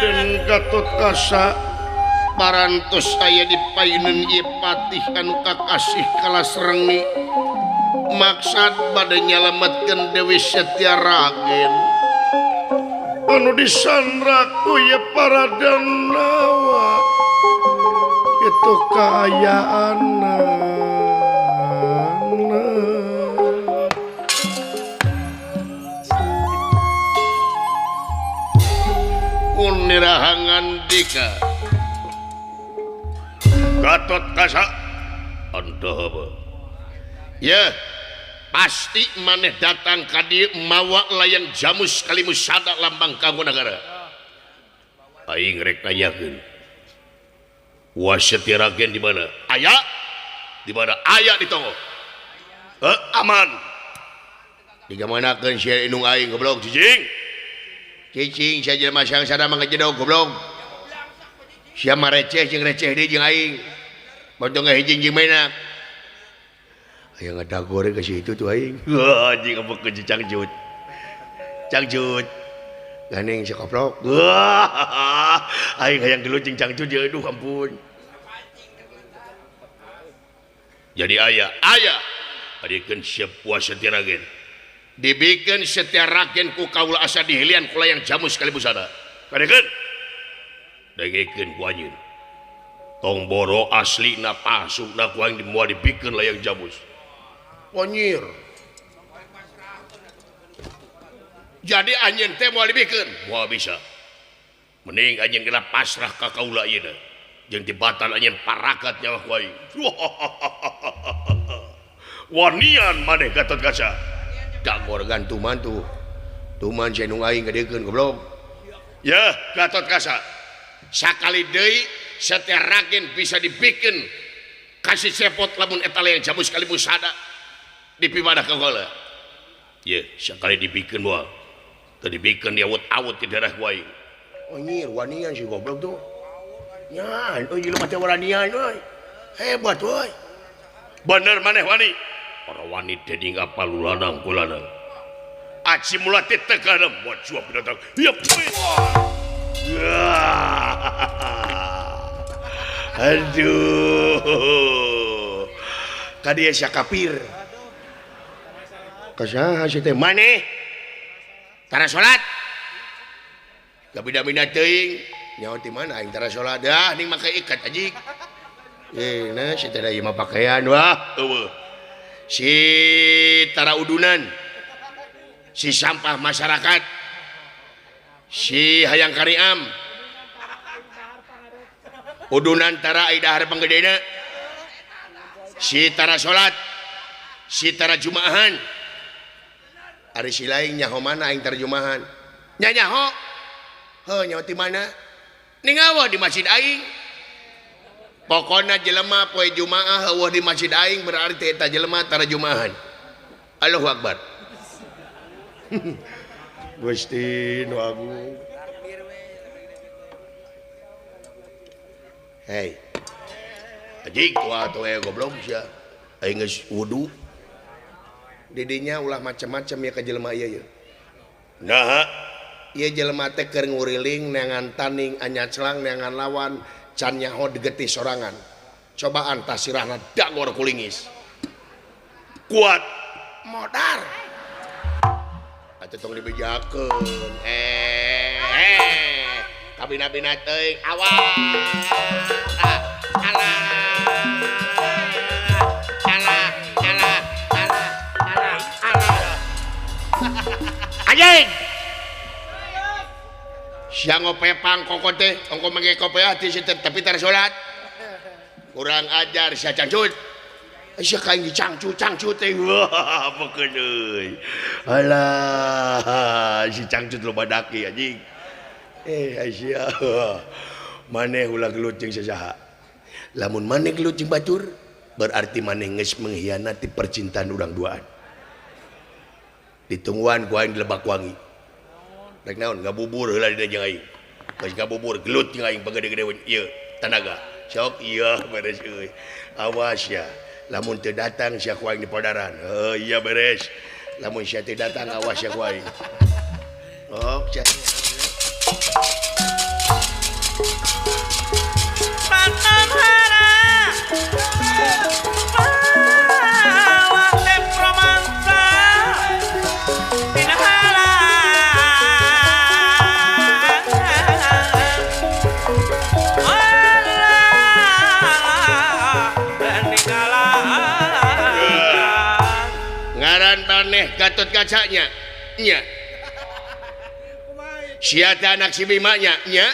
Raden Gatot Kaca parantos aya di payuneun ieu patih anu kakasih kalasrengi maksad bade nyalametkeun Dewi Setia Ragen anu disandra ku ieu para danawa itu kaayaanna. Unirahangan dika Gatot Kaca Anda ya pasti maneh datang ka dieu mawa layang jamus kalimusada lambang kanggo nagara. Aing rek nanyakeun Wasetia Ragen di mana? Aya di mana? Aya di tonggoh. Aman. Digamanakeun sia indung aing goblok cicing. Cicing sia jelema sangsara mah ngejedog goblok. Sia mah receh jeung receh deui jeung aing. Bontong hiji jeung menak. Aya ngadagor ka situ tuh aing. Wah anjing apa ke cangcut. Cangcut. Gandeng si koplok. Wah aing hayang gelut jeung cangcut ya aduh ampun. Jadi aya aya adikeun siap Wasetia Ragen. Dibikin Setia Ragen ku kaula asa dihilian ku layang jamus kalibusada. Kadekeun. Dengekeun ku anjeun. Tong boro aslina palsuna ku aing moal dibikeun layang jamus. Ponyir. Jadi anjeun teh moal dibikeun, moal bisa. Mending anjeun kena pasrah ka kaula ieu jeung tibatan anjeun paragat nyawa ku aing. Wanian maneh Gatot Kaca. Dagor gantuman tuh. Tuman sia nu aing gadekeun goblok. Ya, Gatot Kaca. Sakali deui Setia Ragen bisa dibikeun kasih sepot lamun eta layang jamus kalimusada dipimadah ka kaula. Ye, sakali dibikeun moal. Teu dibikeun diawut-awut di daerah ku aing. Anjir, wanian si goblok tuh. Nyan, euy jelema teh waranian euy. Hebat euy. Bener maneh wani. Para wani teh ngapal lanang ku lanang. Aci mula teh tegana moal cuap datang. Yep. Aduh. Ka dieu sia kafir. Ka saha sia teh maneh? Tara salat. Gabida-bida teuing. Nyaho ti mana aing tara salat. Dah ning make ikat anjing. Eh, nah si teh ieu mah pakaian wah eueuh. Si tara udunan. Si sampah masyarakat. Si hayang kariam. Udunan tara ai dahar panggedena. Si tara salat. Si tara jumaahan. Ari si lain nyaho mana aing tara jumahan. Nya nyaho. Heuh nyaho ti mana? Ningawa di masjid aing. Pokona jelema poe Jumaah eueuh di masjid aing berarti eta jelema tara jumahan. Allahu Akbar. Gusti nu agung. Hei. Anjing tua atuh goblok sia. Aing geus wudu. Didinya ulah macam-macam ya ka jelema ieu ye. Naha? Ieu jelema teh keur nguriling neangan taning anyaclang neangan lawan can nyaho degetih sorangan. Cobaan tah sirahna dagor kulingis. Kuat modar. Atuh tong dibejakeun. Kabina-bina teuing awas. Alah. Alah, alah, alah, alah, alah. Anjing. Sia ngopepang kokot teh, ongko mangke kopeah ti situ tapi tara salat. Kurang ajar sia cangcut. Sia kaing dicangcut cangcut teh. Wah, peukeun euy. Alah, si cangcut loba daki anjing. Sia. Maneh ulah gelut jeung sasaha. Lamun maneh gelut jeung batur, berarti maneh geus mengkhianati percintaan urang duaan. Ditungguan ku aing di Lebak Wangi. Rek naon ngabubur heula dina jeung aing. Geus ngabubur gelut jeung aing pagede-gede ieu tanaga. Sok ieu beres euy. Awas ya. Lamun teu datang sia ku aing di podaran. Heuh iya beres. Lamun sia teu datang awas sia ku aing. Oh, sia. Gatot kacanya nya sia teh anak si Bima nya nya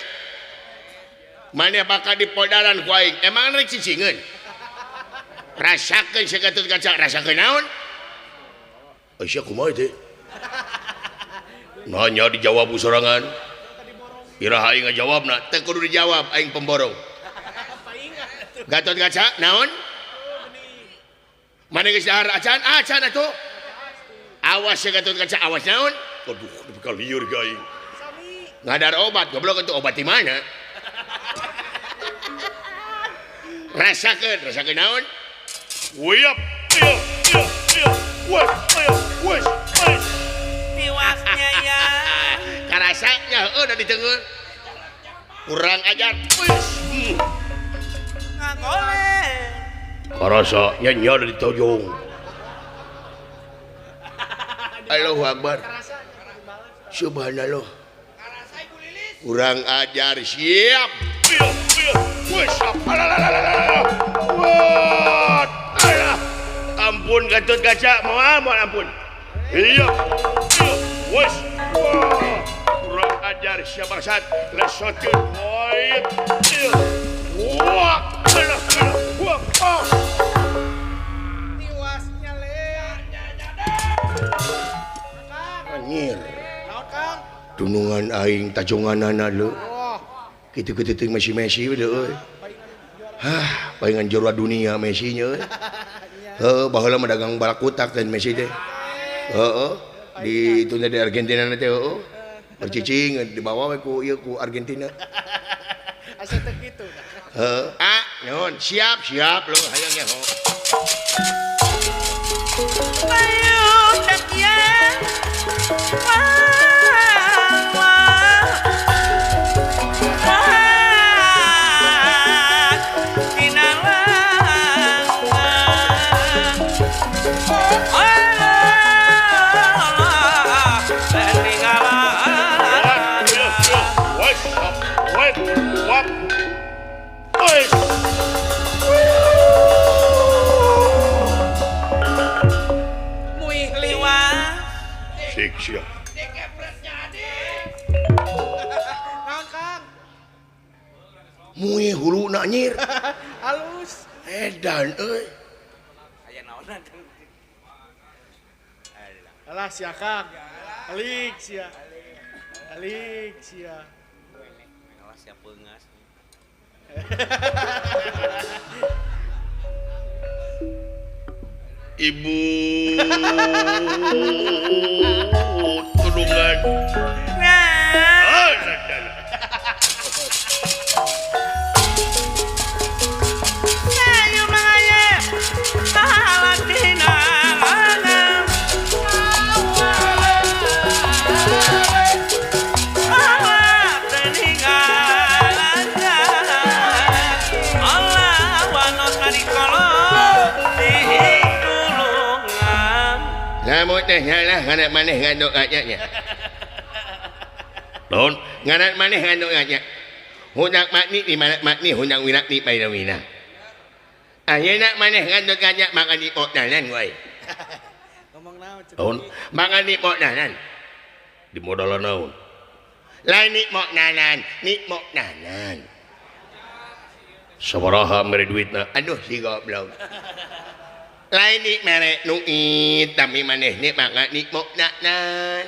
maneh bakal dipodaran ku aing emang rek cicingeun rasakeun si Gatot Kaca rasakeun naon sia kumaha teh nanya dijawab ku sorangan iraha aing ngajawabna teu kudu dijawab aing pemborong Gatot Kaca naon maneh geus dahar acan acan atuh awas ya Gatot Kaca awas naon aduh bakal liur ka aing ngadar obat goblok itu obat di mana rasakeun rasakeun naon wiyap iya iya iya wes iya wes wes tiwasnya ya karasanya heueuh da diteungeun kurang ajar wes ngagole karasa nya nya da ditojong Allahu Akbar. Subhanallah. Kurang ajar siap. Ampun Gatot Kaca, moal moal ampun. Iya. Wes. Kurang ajar siap bangsat. Lesotkeun wae. Wah. Wah. Tiwasnya le. Anjir. Dunungan aing tajonganana leu. Kitu-kitu teuing Messi-Messi we euy. Hah, palingan juara dunia Messi nya euy. Heuh, baheula mah dagang balakutak teh Messi teh. Heeh, di itu di Argentina teh heueuh. Bercicing dibawa we ku ieu ku Argentina. Asa teh kitu. Heuh, ah, nuhun. Siap, siap leuh hayang nyaho. Mui hulu nak nyir halus edan euy aya naonan alah sia Kang alik sia alik sia alah sia peungas ibu tulungan Namun teh nyalah ngaran maneh ngandung nya. Naon? Ngaran maneh ngandung nya. Hunang makni di mana makni hunang winak di paina wina. Ayeuna maneh ngandung nya makan di ponanan wae. Ngomong naon cenah? Naon? Makan di ponanan. Di modalan naon? Lain ni monanan, ni monanan. Sabaraha mere duitna? Aduh si goblok. Lain ni mere nuit tapi maneh ni makan ni monanan.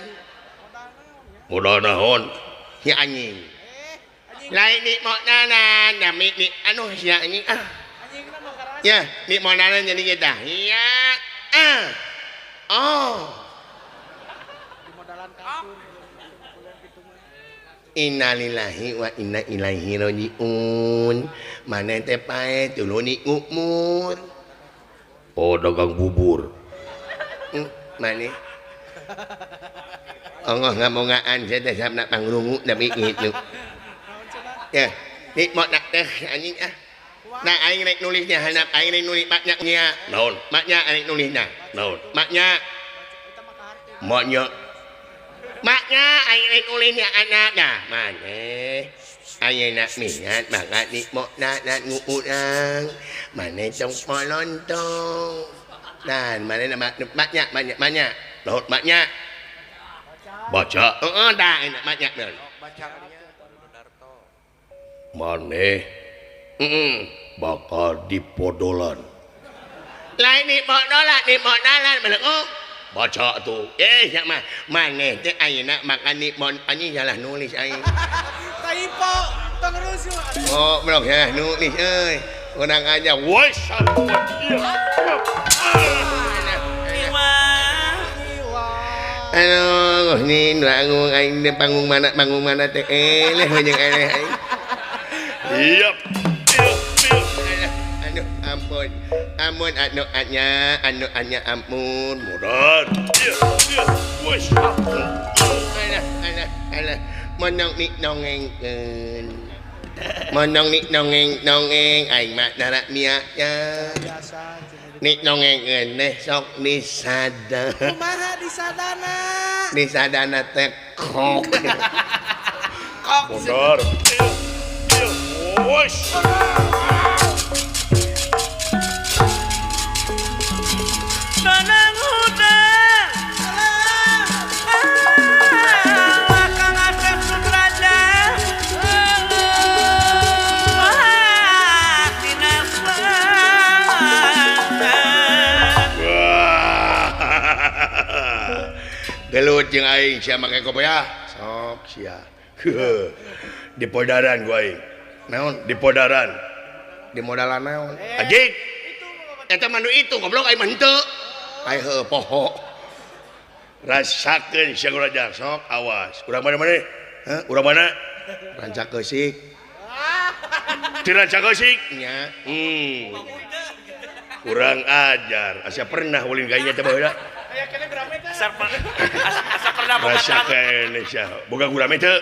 Modal naon? Si anjing. Lain ni monanan tapi ni anu si anjing ah. Ya, ni monanan jadi kita. Ya. Ah. Oh. Innalillahi wa inna ilaihi rajiun. Maneh teh pae tuluy ni umur. Oh, dagang bubur. Maneh. Onggoh ngamongaan saya teh samna pangrungu tapi kitu. Ya, nikmat teh anjing ah. Nah aing rek nulisnya handap aing rek nulis maknya nya. Naon? Maknya aing nulisna. Naon? Maknya. Maknya. Maknya aing rek nulisnya anakna. Maneh. Ayeuna minat banget nikmatna na nguurang. Maneh tong polontong. Dan maneh maknya maknya maknya. Naon maknya? Baca. Heeh dah enak maknya. Baca. Maneh bakal dipodolan. Lain dipodolan, dipodolan belengok. Baca tuh. Ya mah maneh teh ayeuna makan nikmon anjing salah nulis aing. Typo, tong rusuh. Oh, belum salah nulis euy. Urang aja woi satu. Aduh, ni langung aing di panggung mana teh eleh jeung eleh aing. Iya. Aduh, ampun. Ampun anu anya, anu anya ampun. Modar. Iya, iya. Wes. Alah, alah, alah. Monong ni nongengkeun. Monong ni nongeng nongeng aing mah darak mia nya. Biasa. Ni nongengkeun teh sok disada. Kumaha disadana? Disadana teh kok. Kok. Modar. Wes. Tanang hudang Kang Asep Sudraja Gelut jeung aing sia make kopiah sok sia. Di podaran gua aing. Naon di podaran? Di modalan naon? Anjing. Eta mah nu itu goblok aing mah henteu. Aing heueuh poho. Rasakeun sia raja sok awas. Urang mana maneh? Heuh, urang mana? Rancakeusik. Di Rancakeusik? Nya. Kurang ajar. Asa pernah ulin ka ieu teh baheula. Aya keneh gurame teh. Asa pernah boga Rasakeun sia. Boga gurame teu?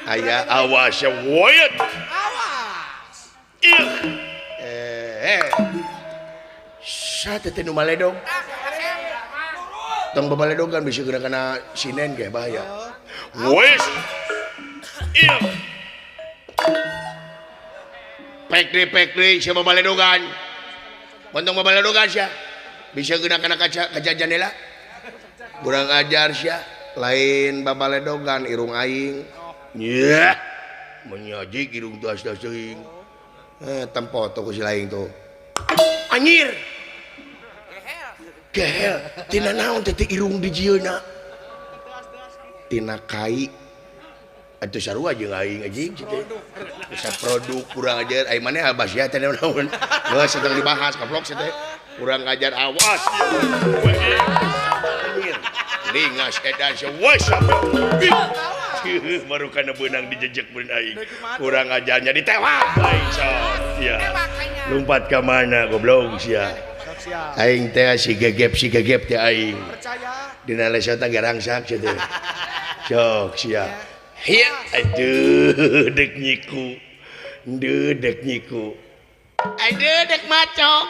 Aya awas sia woyot. Awas. Ieu. Sate teh nu maledog. Tong babaledogan bisa geura kana sinen ge bahaya. Wes. Ieu. Pek deui sia babaledogan. Montong babaledogan sia. Bisa geura kana kaca kaca jandela. Kurang ajar sia. Lain babaledogan irung aing. Nyah. Menyajik irung tuh asda seuing. Tempo tuh ku si laing tuh. Anjir. Gehel, tina naon teh irung di jieuna? Tina kai. Atuh sarua jeung aing anjing teh. Bisa produk kurang ajar aing maneh abas ya teh naon. Geus sedang dibahas goblok teh. Kurang ajar awas. Anjir. Lingas edan sewes. Baru kana beunang dijejek beun aing. Kurang ajarnya ditewak aing sok. Ya. Lompat ka mana goblok sia. Aing teh si gegep teh aing. Percaya. Dina lesota garangsak sia teh. Sok sia. Hiya aduh dek nyiku. Aduh dek nyiku. Aduh dek macok.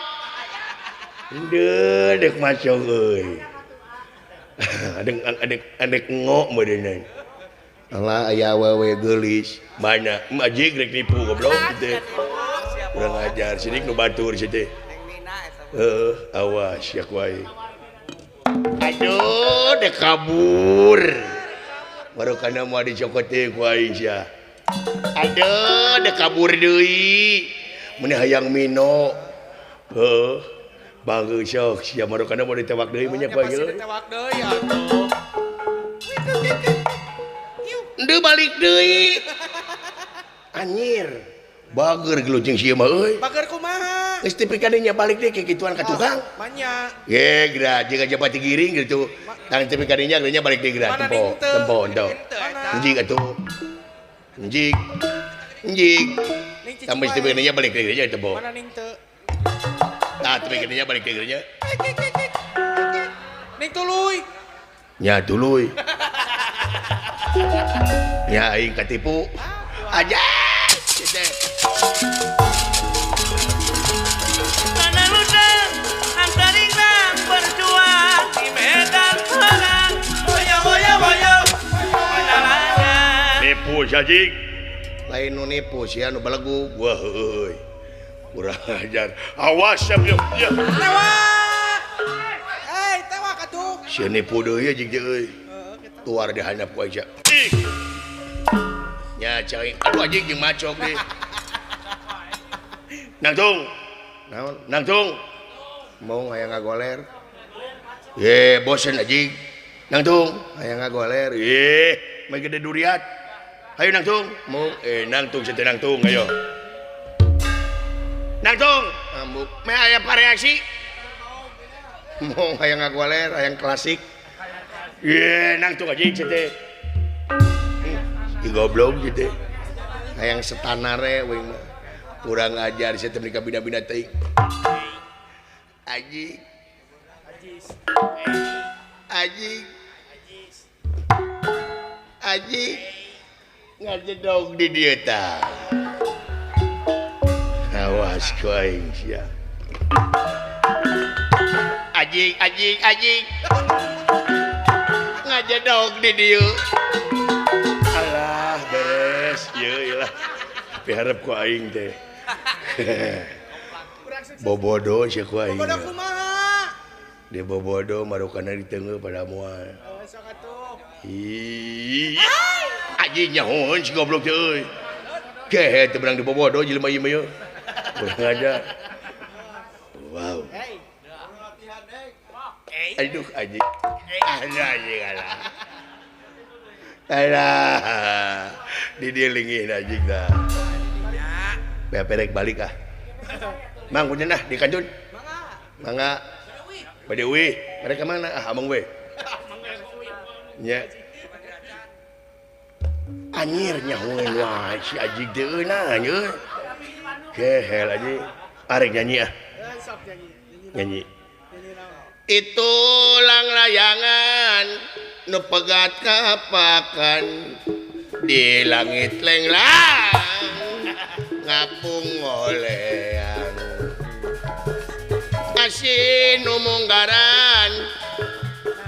Aduh dek macok euy. Adek ngok meureunnan. Alah aya awewe geulis. Mana majig rek nipu goblok teh. Urang ajar sidik nu batur sia teh. Awas ya ku aing. Aduh, dek kabur. Baru kana moal dicokot teh ku aing sia. Aduh, dek kabur deui. Mun hayang mino. Heuh. Bageus sok sia baru kana moal ditewak deui mun nya ku aing. Ditewak deui atuh. Endeu balik deui. Anjir. Bager gelut jeung sia mah euy. Bager kumaha? Geus tepi ka dinya balik deui ke kituan ka tukang. Manya. Ge geura jeung aja pati giring gitu. Tang tepi ka dinya geura balik deui geura tempo. Tempo endo. Anjing atuh. Anjing. Anjing. Tambah tepi ka dinya balik deui geura tempo. Mana ning teu? Tah tepi ka dinya balik deui geura. Ning tuluy. Nya tuluy. Nya aing katipu. Aja. Tanah ludang antaringna berjuang di medan perang. Boyo boyo boyo penalangan. Nipu jajik. Lain nu nipu sia nu belegug. Wah euy. Kurang ajar. Awas siap yuk. Ya. Tewak. Eh, tewak atuh. Sia nipu deui jig euy. Tuar di handap ku aja. Nya cai. Aduh anjing jeung macok deui. Nangtung. Naon? Nangtung. Mau hayang ngagoler. Ye, bosen anjing. Nangtung, hayang ngagoler. Ye, mah gede duriat. Hayu nangtung. Mau nangtung sia teh nangtung ayo. Nangtung. Ambuk. Meh aya variasi. Mau hayang ngagoler, hayang klasik. Ye, nangtung anjing sia teh. Ih goblok sia teh. Hayang setanare we mah. Kurang ajar sia teh meuni bina-bina teuing. Anjing. Anjing. Anjing. Ngajedog di dieu tah. Awas ku aing sia. Anjing, anjing, anjing. Ngajedog di dieu. Alah, beres ieu ieu lah. Piharep ku aing teh. Bobodo sia ku aing. Bobodo kumaha? Di bobodo marukana diteungeuh pada moal. Sok atuh. Ih. Anjing nyahoeun si goblok teh euy. Kehe teu beunang di bobodo jelema ieu mah ieu. Kurang ajar. Wow. Aduh anjing. Aduh anjing alah. Alah. Di dieu linggih anjing tah. Beperek balik ah. Mang kunya nah di kanjun. Mangga. Bade uih. Mereka mana? Ah amang we. Nya. Anjir nyahoeun wae si anjing teh euy nah euy. Kehel anjing. Arek nyanyi ah. Nyanyi. Itu lang layangan nu pegat kapakan di langit lenglang ngapung ngoleang asin nu munggaran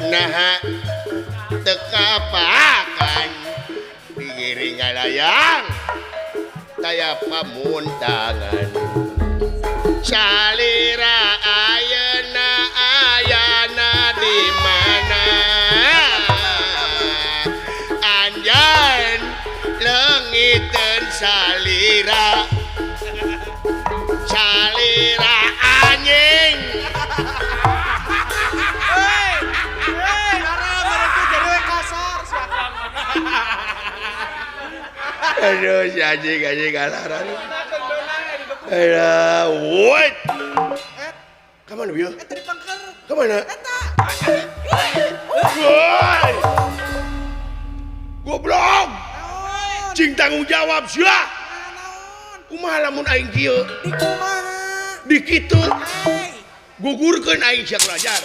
naha teu kapakan digiring ngalayang taya pamuntangan salira ayeuna ayana di mana anjeun leungiteun salira salira anjing. Hei, hei, haram mereka jadi kasar sia. Aduh si anjing anjing alah. Alah, wait. Ka mana bieu? Eta di pangker. Ka mana? Eta. Woi. Goblok. Cing tanggung jawab sia. Naon? Kumaha lamun aing kieu? Di kumaha? Di kitu. Gugurkeun aing sia belajar.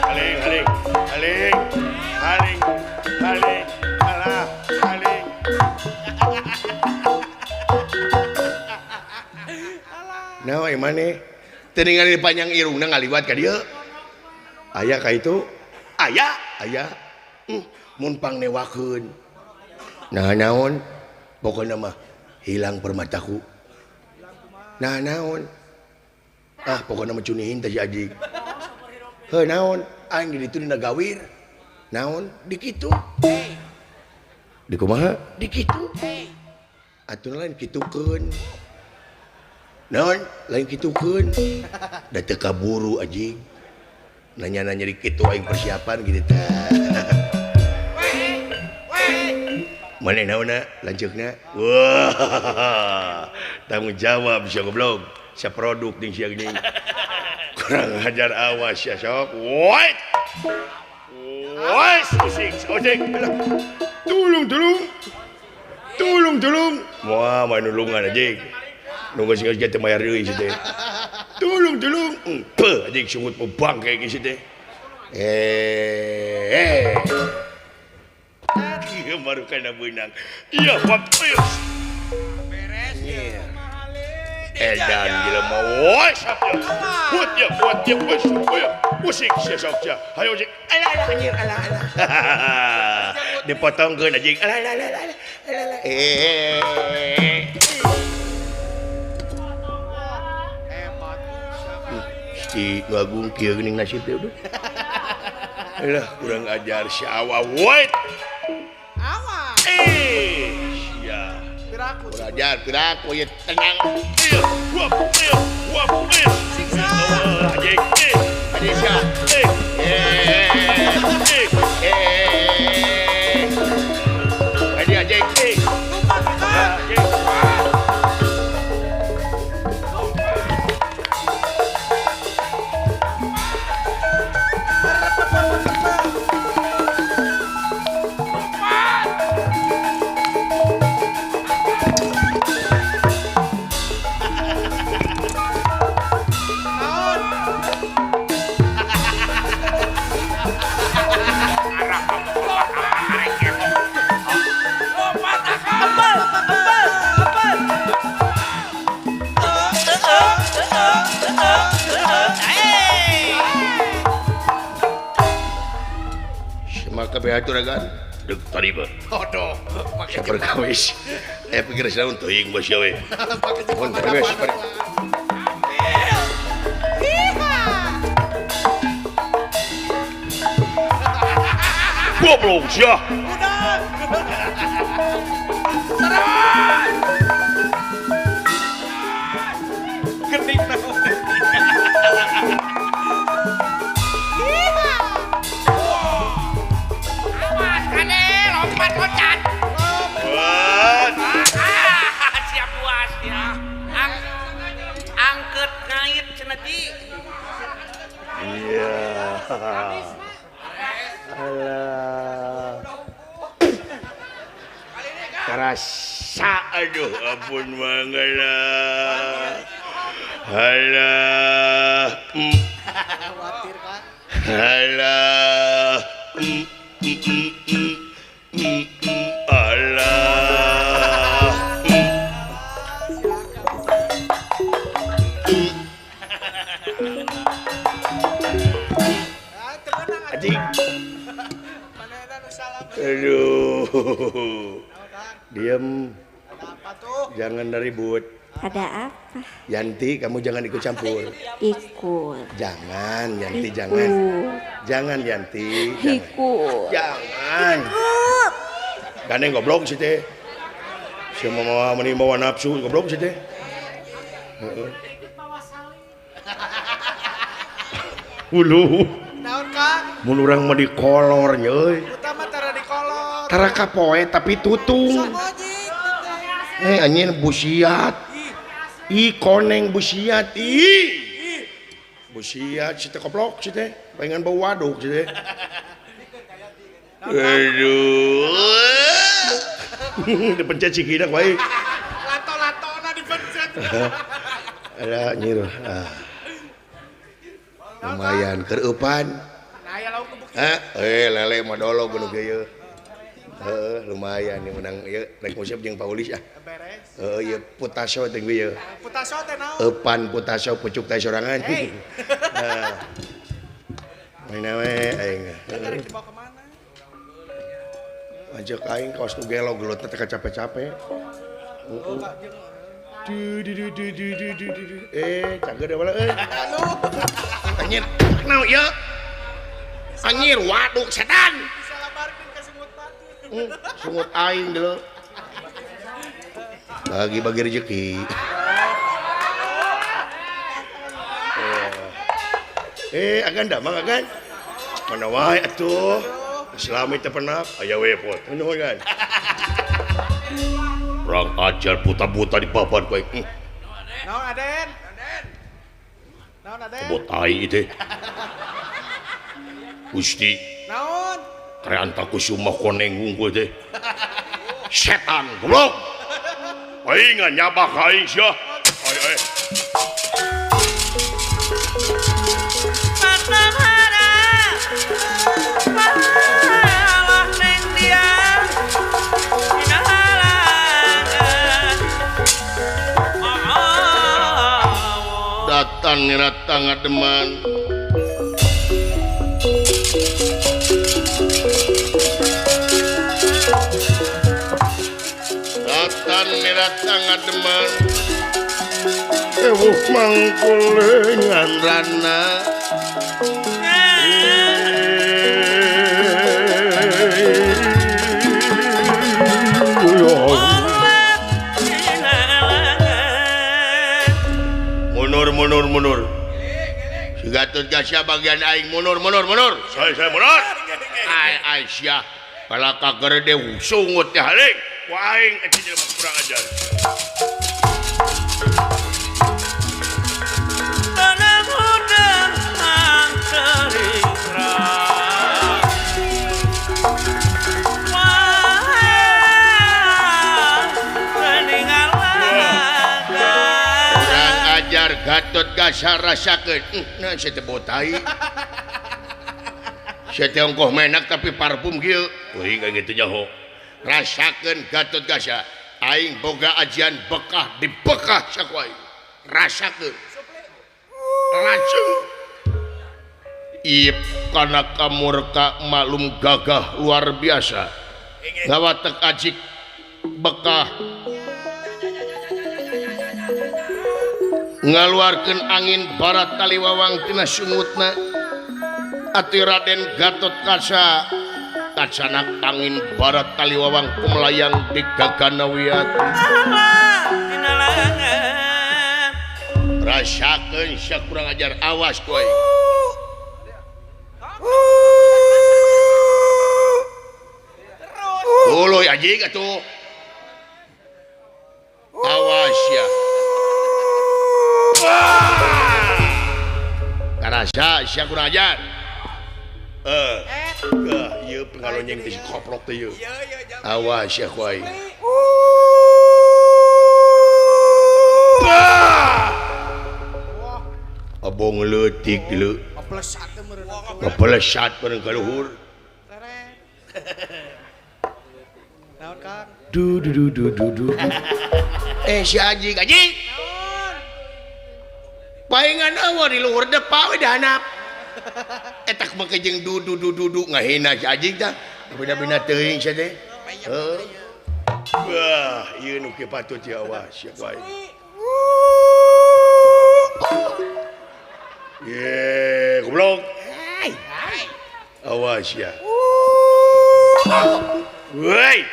Haling, haling, haling, haling, haling, alah, haling. Nah, ieu maneh teu ningali panjang irungna ngaliwat ka dieu. Aya ka itu? Aya, aya. Mun pangnewakeun. Nah naon? Pokona mah hilang permataku. Nah naon? Ah, pokona mah cunihin teh si anjing. Heuh naon? Aing di ditu dina gawir. Naon? Di kitu. Di kumaha? Di kitu. Atuh lain kitukeun. Naon? Lain kitukeun. Da teu kaburu anjing. Nanya-nanya di kitu aing persiapan gitu tah. Maneh naonna lanceukna? Wah. Tanggung jawab sia goblok. Sia produk jeung sia geuning. Kurang ajar awas ya sok. Wait. Wes, usik, usik. Tulung, tulung. Tulung, tulung. Wah, main nulungan anjing. Nunggu sing geus teu mayar deui si teh. Tulung tulung. Peuh anjing sungut bangke geus teh. Eh. Ieu baru kana beunang. Iya, wap. Beres ya. Edan jelema woi sap ya. Put ya, buat ya, ya. Musik sia sok sia. Hayo jeung. Alah alah anjir alah alah. Dipotongkeun anjing. Alah alah alah alah. Eh. Si Agung kieu geuning nasib teh udah. Alah kurang ajar si Awa woi. Awa. Eh, sia. Piraku. Kurang ajar piraku ieu tenang. Ieu, wap, ieu, wap, ieu. Siksa. Anjing. Anjing sia. Eh. Eh. Anjing anjing. Lompat kita. Anjing. Atur agan dek tadi ba Aduh, pakai perkawis. Pikir saun teuing bos we. Mun perkawis. Goblok sia. Udah. Serang. Kening naon. Siap puas ya. Angket ngait cenah di. Iya. Alah. Karasa aduh ampun mangala. Alah. Khawatir Kak. Alah. Alah. Anjing. Aduh. Diam. Jangan ribut. Ada apa? Yanti, kamu jangan ikut campur. Ikut. Jangan, Yanti, ikut. Jangan. Jangan, Yanti. Jangan. Ikut. Jangan. Ikut. Gandeng goblok sih teh. Si mama meni bawa nafsu goblok sih teh. Heeh. Uluh. Naon, Kang? Mun urang mah dikolor nya euy. Utama tara dikolor. Tara kapoe tapi tutung. Eh anjing busiat. Ih koneng busiat. Ih. Busiat si teh koplok si teh. Pengen bau waduk si teh. Aduh. Dipencet si kidak wae. Lato-latona dipencet. Ada nyir. Ah. Lumayan kereupan. Eh lele mah dolo geuneuh ieu. Heeh, lumayan nih menang ieu rek musep jeung Paulis ah. Beres. Heeh, ieu putaso teh ieu. Putaso teh naon? Eupan putaso pucuk teh sorangan. Heeh. Main we aing. Rek dibawa ke mana? Ajak aing kaos nu gelo gelut teh capek-capek. Heeh. Du du du du du du du. Eh, cager da bala euy. Aduh. Anjir, naon ieu? Anjir, waduk setan. Disalabarkeun ka sungut batu. Sungut aing deuleu. Bagi-bagi rezeki. Eh, agan damang agan. Mana wae atuh. Selama teu pernah aya we pot. Nuhun kan. Urang ajar buta-buta di papan bae. Naon Aden? Naon Aden? Botai teh. Gusti. Naon? Kreanta kusuma koneng wungkul teh. Setan goblok. Aing nyabak aing sia. Ayo. Ratan nirata ngademan Ratan nirata ngademan ewuh mangkulengan rana mundur mundur mundur si Gatot Kaca bagian aing mundur mundur mundur saya mundur ai ai sia palaka gerde sungut teh haling ku aing eta jelema kurang ajar Gatot Kaca rasakeun nah saya teh botai saya teh ongkoh menak tapi parfum kieu euy ka kitu nyaho rasakeun Gatot Kaca aing boga ajian bekah di bekah saku aing rasakeun racun ip kana kamurka maklum gagah luar biasa ngawatek ajik bekah ngaluarkeun angin barat taliwawang tina sungutna ati Raden Gatot Kaca kacanak angin barat taliwawang kumelayang di gagana wiat rasakeun sia kurang ajar awas kowe tuluy anjing atuh awas ya karasa sia kurang ajar ieu pengalonyeng teh si koplok teh ieu awas sia ku aing abong leutik leu kepelesat meureun ka luhur naon Kang du du du du du si anjing anjing paingan awa di luhur depa we dihanap eta make jeung du du du du ngahina si anjing tah beda-beda teuing sia teh heuh wah ieu nu kieu patut ya awas sia ku aing ye goblok awas ya woi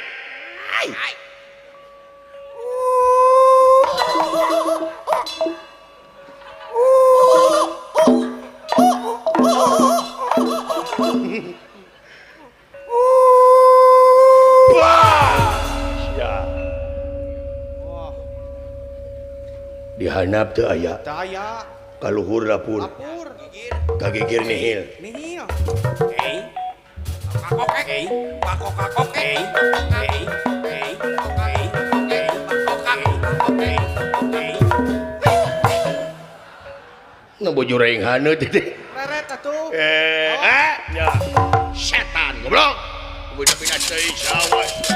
dihanap teu aya kaluhur lapur kagigir nihil nihil nu bojor aing haneut teh reret atuh nya setan goblok beda-beda teuing sawas.